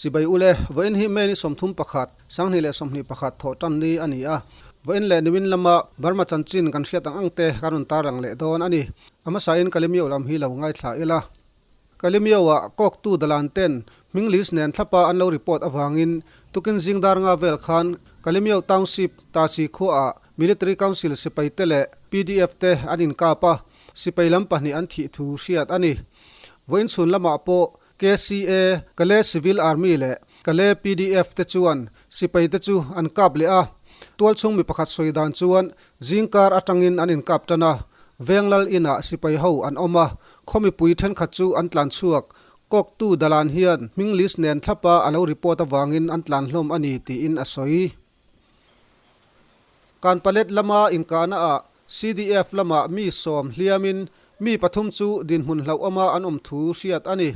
Chibai ule, vawiin hi May ni 31, 2021 thawh tan ni a ni a. Vawiin leh nimin lama Burma chanchin kan hriat ang ang te kan rawn tarlang leh dawn a ni. A hmasain Kalimio lam hi lo ngaithla ila. Kalimio-ah kawktu dalan ten hming list nen thlapa an lo report avangin tukin zing dar nga vel khan Kalimio Township Tasi khuaah Military Council sipai te leh pdf te an inkap a, sipai lam pahnih an thih thu hriat a ni. Vawiin chhun lamah pawh KCA, Kale Civil Army leh Kale pdf te chuan sipai te chu an kap leh a, tualchhung mi pakhat sawi dan chuan zingkar atangin an inkap tan a, Venglal inah sipai ho an awm a, khaw mipui thenkhat chu an tlan chhuak. Kawktu Dalan hian hming list nen thlapa a lo report avangin an tlan hlawm a ni tiin a sawi. Kanpalet lama inkahna ah CDF lamah mi sawm hliamin mi pathum chu dinhmun hlauhawma an awm thu hriat a ni.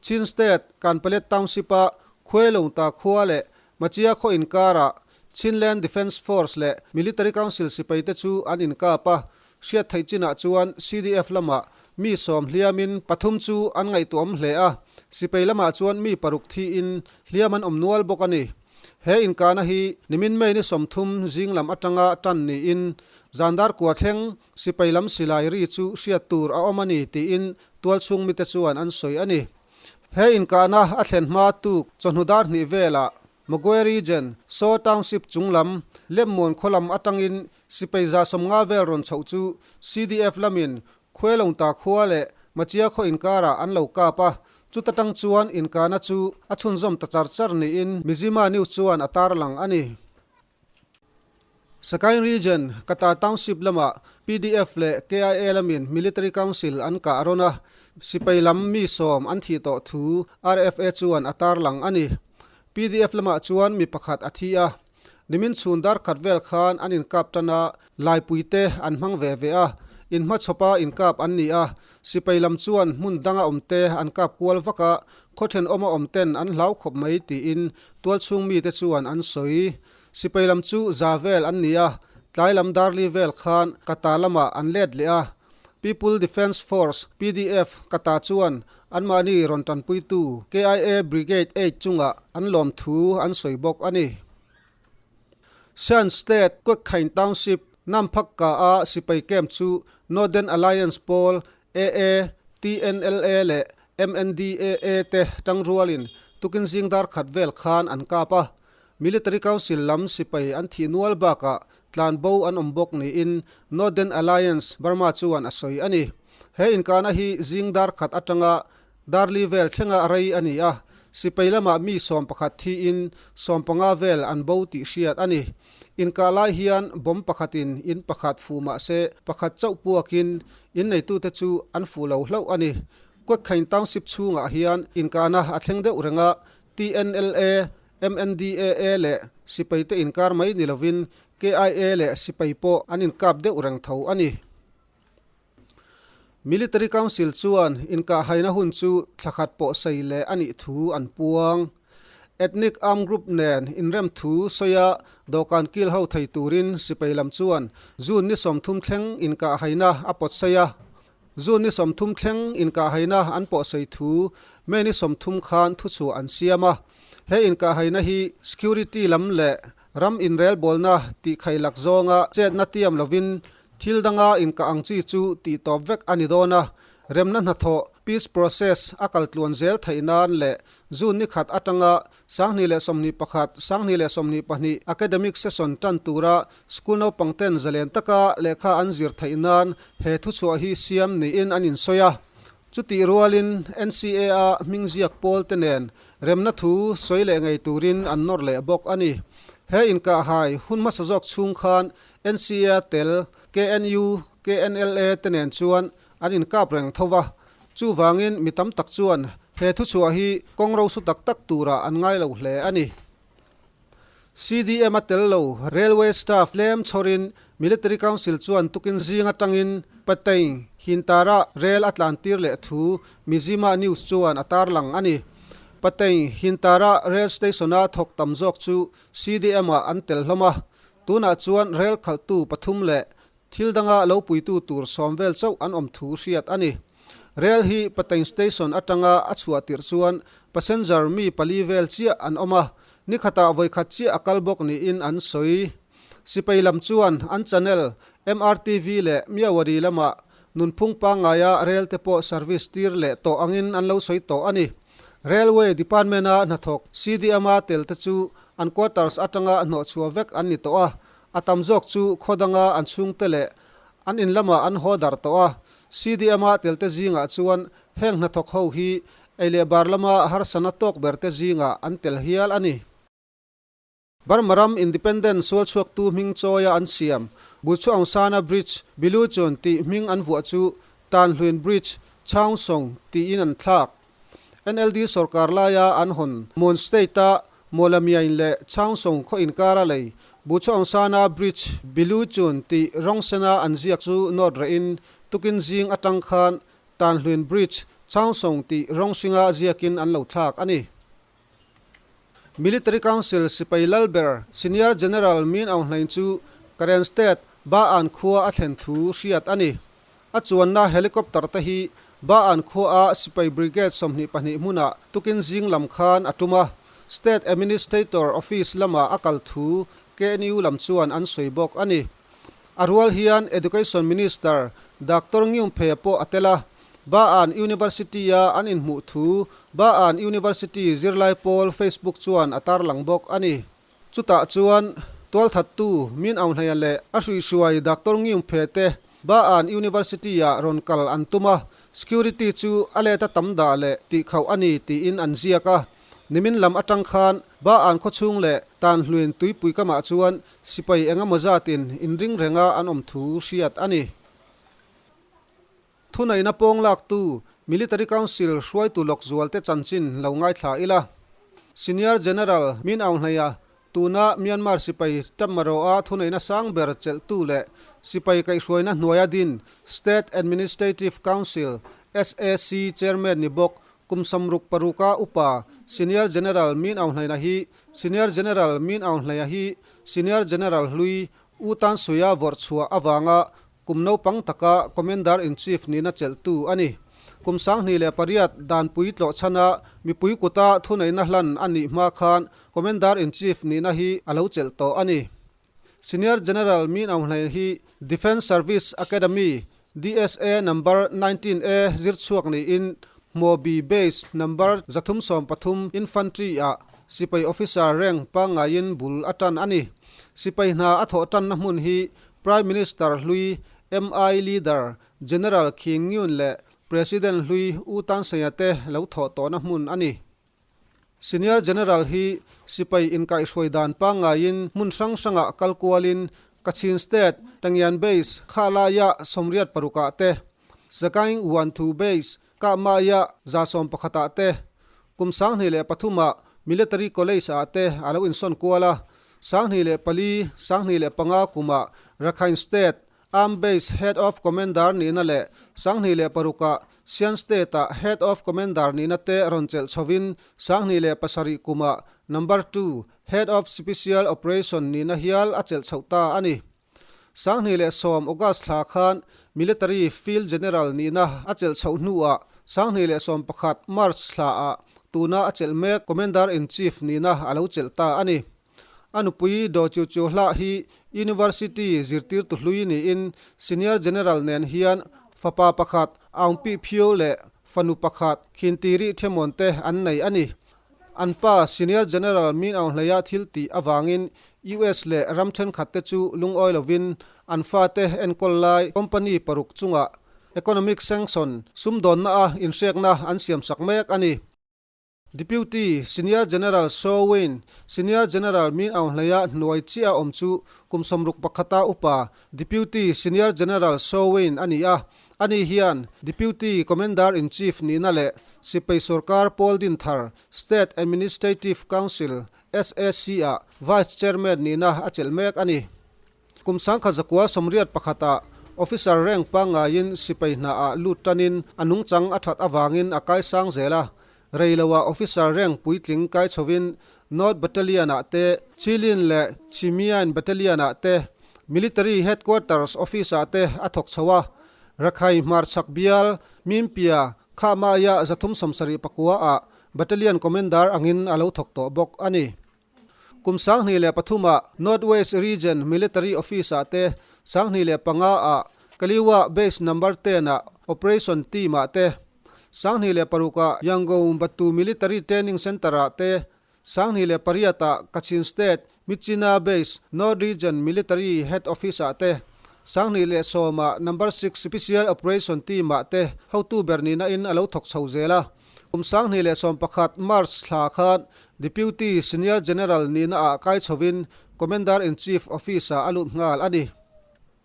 Chin State Kanpalet Township-a Khuailungta khua leh Machia khaw inkarah Chinland Defence Force leh Military Council sipaite chu an inkap a, hriat theih chinah chuan CDF lamah mi sawm hliamin pathum chu an ngaihtuahawm hle a, sipai lamah chuan mi paruk thiin hliam an awm nual bawk a ni. He inkahna hi nimin May ni 30 zing lam atanga tan niin zandar kua thleng sipai lam silai ri chu hriat tur a awm a ni tiin tualchhung mite chuan an sawi a ni. He inkahna a thlen hma tuk chawhnu dar hnih velah Magwe Region, Saw Township chung lam, Lemmuan khaw lam atangin sipai 150 vel rawn chhoh chu CDF lamin Khuailongta khua leh Machia khaw inkarah an lo kap a, chuta tang chuan inkahna chu a chhunzawm ta char char niin Mizzima News chuan a tarlang a ni. Sagaing Region, Kata Township lamah pdf leh KIA lamin Military Council an kah rawn a, sipai lam mi sawm an thih tawh thu RFA chuan a tarlang a ni. Pdf lamah chuan mi pakhat a thi a, nimin chhun dar khat vel khan an inkap tan a, laipuite an hmang ve ve a, inhmachhawpa inkap an ni a, sipai lam chuan hmun danga awmte an kap kual vak a, khaw thenawma awmten an hlau khawp mai tiin tualchhung mite chuan an sawi. Sipai lam chu za vel an ni a, tlai lam darli vel khan Kata lamah an let leh a. People Defence Force, pdf, Kata chuan anmahni rawn tanpuitu KIA Brigade Eight chungah an lawm thu an sawi bawk a ni. Shan State Kwekhain Township, Namphakka-a sipai camp chu Northern Alliance pawl, AA, TNLA leh MNDAA te tangrualin tukin zing dar khat vel khan an kap a. Military Council lam sipai an thih nual bakah tlan bo an awm bawk niin Northern Alliance Burma chuan a sawi a ni. He inkahna hi zing dar khat atanga darli vel thlenga rei a ni a, sipai lamah mi 11 thiin 15 vel an bo tih hriat a ni. Inkah lai hian bomb pakhatin in pakhat fuh mah se pakhat chauh puakin inneitute chu an fuh lo hlauh a ni. Kwekhain Township chhungah hian inkahna a thleng deuh reng a, TNLA, MNDAA leh sipai te inkar mai ni lovin KIA leh sipai pawh an inkap deuh reng tho a ni. Military Council chuan inkahhaina hun chu thla khat pawh sei leh a nih thu an puang. Ethnic Armed Group nen inrem thu sawia dawhkan kil ho thei turin sipai lam chuan June ni 30 thleng inkahhaina a pawt sei a. June ni 30 thleng inkahhaina an pawhsei thu May ni 30 khan thuchhuah an siam a. He inkahhaina hi security lam leh ram inrelbawlna tihkhailak zawnga chetna tiam lovin thil danga inkah ang chi chu tihtawp vek a ni dawn a. Remna hnathawh, peace process, a kal tluan zel theih nan leh June ni khat atanga 2021, 2022 academic session tan tura school naupangten zalen taka lehkha an zir theih nan he thuchhuah hi siam niin an insawi a. Chutih rualin NCA-a hming ziak pawl te nen remna thu sawi leh ngei turin an nawr leh bawk a ni. He inkahhai hun hmasa zawk chhung khan NCA tel KNU, KNLA te nen chuan an inkap reng tho va, chuvangin mi tam tak chuan he thuchhuah hi kawng rosu tak tak turah an ngai lo hle a ni. CDM a tel lo Railway staff tlem chhawrin Military Council chuan tukin zing atangin Patein Hintara rel a tlan tir leh thu Mizzima News chuan a tarlang a ni. Patein Hintara rail station-a thawk tam zawk chu CDM-ah an tel hlawm a, tunah chuan rel khalhtu pathum leh Thil danga lo puitu tur sawm vel chauh an awm thu hriat a ni. Rel hi Patain Station atanga a chhuah tirh chuan passenger mi pali vel chiah an awm a, nikhatah vawikhat chiah a kal bawk niin an sawi. Sipai lam chuan an channel MRTV leh Myawaddy lamah nunphung pangngaia rel te pawh service tir leh tawh angin an lo sawi tawh a ni. Railway Department-a hnathawk CDM-a tel te chu an quarters atanga hnawhchhuah vek an ni tawh a, a tam zawk chu khaw danga an chhungte leh an in lamah an haw darh tawh a. CDM-a tel te zingah chuan heng hnathawk ho hi ei leh bar lama harsana tawk ber te zingah an tel hial a ni. Burma ram Independent sualchhuaktu hming chawia an siam Buchu Aung Sana Bridge, Biluchun tih hming an vuah chu Tanhluin Bridge, Chaungsong tiin an thlak. NLD sorkar laia an hawn Mon State-a Mawlamiain leh Chaungsong khaw inkara lei Buchu Aung Sana Bridge, Biluchun tih rawng sena an ziak chu nawt rehin tukin zing atang khan Tanhluin Bridge, Chaungsong tih rawng hringa ziakin an lo thlak a ni. Military Council sipai lal ber Senior General Min Aung Hlaing chu Karen State, Ba-an khua a thlen thu hriat a ni. A chuanna helicopter te hi Ba-an khua-a sipai brigade 22 hmunah tukin zing lam khan a tum a, State Administrator Office lama a kal thu KNU lam chuan an sawi bawk a ni. A rual hian Education Minister Doctor Ngium Phe pawh a tel a, Ba-an University-a an inhmuh thu Ba-an University zirlai pawl Facebook chuan a tarlang bawk a ni. Chutah chuan tualthattu Min Aung Hlaia leh a hruihruai Doctor Ngium Phe te Ba-an University-ah rawn kal an tum a, security chu a let a tam dah leh tihkhauh a ni tiin an ziak a. Nimin lam atang khan Ba-an khawchhung leh Tanhluin tuipui kamah chuan sipai eng emaw zatin inring renga an awm thu hriat a ni. Thuneihna pawng laktu Military Council hruaitu lawk zualte chanchin lo ngaithla ila. Senior General Min Aung Hlaing-a tuna Myanmar sipai Tammaroa thuneihna sang ber chelhtu leh sipai kaihhruaina hnuaia din State Administrative Council, SAC, Chairman ni bawk kum 66-a upa Senior General Min Aung Hlaing-a hi Senior General Min Aung Hlaing-a hi Senior General hlui U Tan Sui-a vawrh chhuah avanga Kum naupang taka Commander-in-Chief nihna chelhtu a ni. Kum 2008 danpui tlawh chhana mipui kuta thuneihna hlan a nih hma khan Commander-in-Chief nihna hi a lo chelh tawh a ni. Senior General Min Aung Hlaing hi Defence Service Academy, DSA, Number 19 A zirchhuak niin Hmawbi Base Number 313 Infantry-ah sipai officer rank pangngaiin bul a tan a ni. Sipai hna a thawh tanna hmun hi Prime Minister hlui MI Leader General Khin Nyunt leh President hlui U Tan Sein-a te lo thawh tawhna hmun a ni. Senior General hi sipai inkaihhruai dan pangngaiin hmun hrang hrangah kal kualin Kachin State, Tangyan Base, Khalaiah 86-ah te, Sagaing Uanthu Base, Kahmaiah 111-ah te, Kum 2003-ah Military College-ah te a lo insawn kual a, 2004, 2005 kumah Rakhine State Armed Base Head of Commander nihna leh 2006-ah Shan State-ah Head of Commander nihna te rawn chelh chhovin 2007 kumah Number Two, Head of Special Operation nihna hial a chelh chhoh ta a ni. 2010 August thla khan Military Field General nihna a chelh chhoh hnuah 2011 March thlaah tuna a chelh mek Commander-in-Chief nihna a lo chelh ta a ni. A nupui Do Chiu Chiu Hlah hi University zirtirtu hlui niin Senior General nen hian fapa pakhat Aung Pi Phyo leh fanu pakhat Khin Tiri Themawn te an nei a ni. An pa Senior General Min Aung Hlaing-a thil tih avangin US leh ram thenkhat te chu lungawi lovin an fate enkawl lai company paruk chungah economic sanction sumdawnna a inhrekna an siamsak mek a ni. Deputy Senior General Saw Win, Senior General Min Aung Hlaing-a hnuai chiah awm chu kum 61-a upa Deputy Senior General Saw Win a ni a, Ani hian Deputy Commander-in-Chief nihna leh Sipai Sorkar pawl din thar State Administrative Council, SAC, ah Vice Chairman nihna a chelh mek a ni. Kum 1981-ah Officer rank pangngaiin sipai hnaah lut tanin a nungchang a that avangin a kaisang zel a. Rei loah Officer rank puitling kai chhovin North Battalion-ah te, Chilin leh Chimiain Battalion-ah te, Military Headquarters Office-ah te a thawk chho a. Rakhine hmarchhak bial Mimpia Khahmaia 379 ah Battalion Commander angin a lo thawk tawh bawk a ni. Kum 2003 ah North West Region Military Office ah te, 2005 ah Kaliwa Base Number Ten ah Operation Team ah te, 2006 ah Yangon Batu Military Training Center ah te, 2008 ah Kachin State Myitkyina Base North Region Military Head Office ah te, 2010 ah Number Six Special Operation Team ah te hotu ber nihna in a lo thawk chho zel a. Kum 2011 March thla khan Deputy Senior General nihna ah kai chhovin Commander-in-Chief Office ah a lut nghal a ni.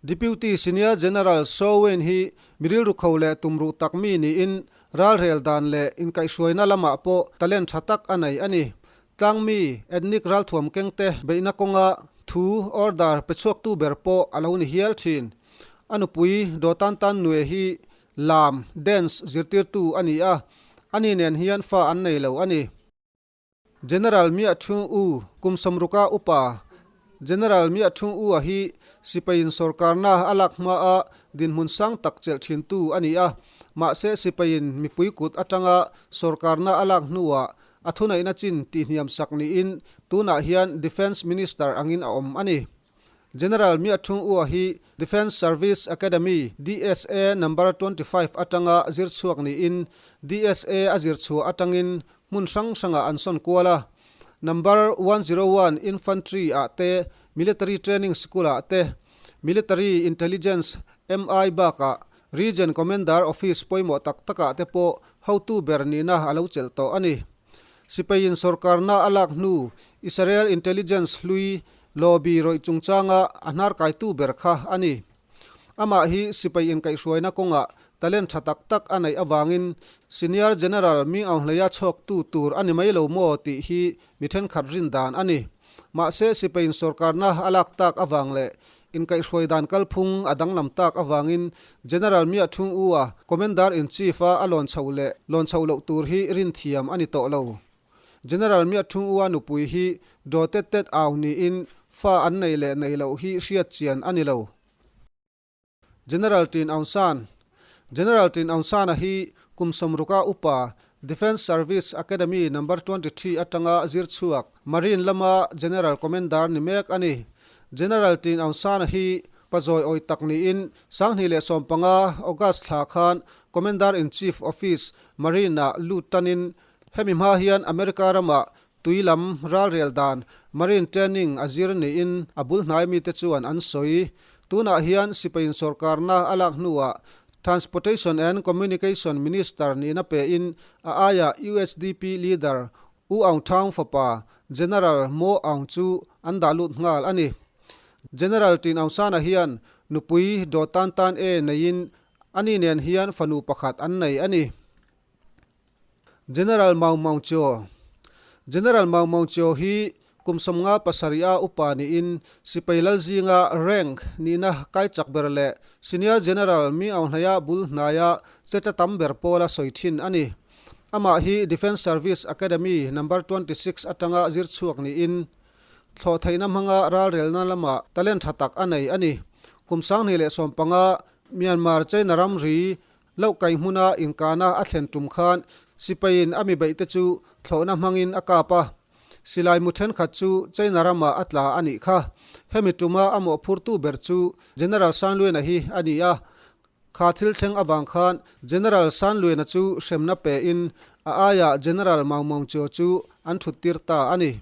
Deputy Senior General Saw Win hi mi rilru kho leh tumruh tak mi niin ralrel dan leh inkaihhruaina lamah pawh talent tha tak a nei a ni. Tlangmi, ethnic ralthuam kengte beihna kawnga thu, order, pe chhuaktu ber pawh a lo ni hial thin. A nupui Daw Tan Tan Nue hi lam, dance, zirtirtu a ni a, ani nen hian fa an nei lo a ni. General Mia Thung U, kum sawmruka upa General Mia Thung U-a hi sipaiin sorkarna a lak hmaa dinhmun sang tak chelh thintu a ni a, mahse sipaiin mipui kut atanga sorkarna a lak hnuah a thuneihna chin tihhniam sak niin tunah hian Defence Minister angin a awm a ni. General Mia Thung U-a hi Defence Service Academy, DSA, Number 25 atanga zir chhuak niin DSA a zir chhuah atangin hmun hrang hrangah an sawn kual a. Number 101 Infantry ah te, Military Training School ah te, Military Intelligence, MI, bakah Region Commander Office pawimawh tak takah te pawh hotu ber nihna a lo chelh tawh a ni. Sipaiin sorkarna a lak hnu Israel Intelligence hlui Lobby rawih chungchanga a hnarkaitu ber kha a ni. Amah hi sipai inkaihhruaina kawngah talent tha tak tak a neih avangin Senior General Ming Aung Hleia chhawktu tur a ni mai lo maw tih hi mi thenkhat rin dan a ni. Mahse sipaiin sorkarna a lak tak avang leh inkaihhruai dan kalphung a danglam tak avangin General Mya Thung U-a Commander-in-Chief-a a lawn chhoh leh lawn chhoh loh tur hi rinthiam a ni tawh lo. General Mya Thung U-a nupui hi Daw Tet Tet Au niin fa an nei leh nei loh hi hriat chian a ni lo. General Tin Aung San General Tin Aung San-a hi kum sawmruka upa Defence Service Academy Number 23 atanga zir chhuak Marine lama General Commander ni mek a ni. General Tin Aung San-a hi pazawi awi tak niin 2015 August thla khan Commander-in-Chief Office Marine-ah lut tanin Hemi hma hian America ramah tui lam ralrel dan Marine Training a zir niin a bul hnai mite chuan an sawi. Tunah hian sipaiin sorkarna a lak hnuah Transportation and Communication Minister nihna pein a aiah usdp leader U Aung Thaung fapa General Mo Aung chu an dah lut nghal a ni. General Tin Aung San-a hian nupui Daw Tan Tan E neiin ani nen hian fanu pakhat an nei a ni. General Maung Maung Kyaw General Maung Maung Kyaw hi kum 57 a upa niin sipai lal zinga rank nihna kai chak ber leh Senior General Mi Aung Hlaia bul hnaia che tla tam ber pawla sawi thin a ni. Amah hi Defence Service Academy Number 26 atanga zir chhuak niin thlawh theihna hmanga ralrelna lamah talent tha tak a nei a ni. Kum 2015 Myanmar China ramri Loh kai hmuna inkahna a thlen tum khan sipaiin a mi beihte chu thlawhna hmangin a kap a. Silai mu thenkhat chu China ramah a tla a nih kha. Hemi tuma a mawhphurtu ber chu General San Luena hi a ni a. Kha thil thleng avang khan General San Luena chu hremna pein a aiah General Maung Maung Kyaw chu an thuttir ta a ni.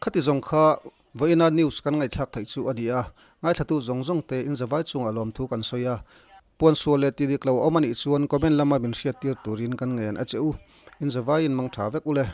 Khati zawng kha vawiina news kan ngaihthlak theih chu a ni a. Ngaithlatu zawng zawng te inzavai chungah lawmthu kan sawi a. Puan sual leh ti dik lo a awm a nih chuan comment lama min hriat tir turin kan ngen a che u. Inzavaiin mang tha vek u le.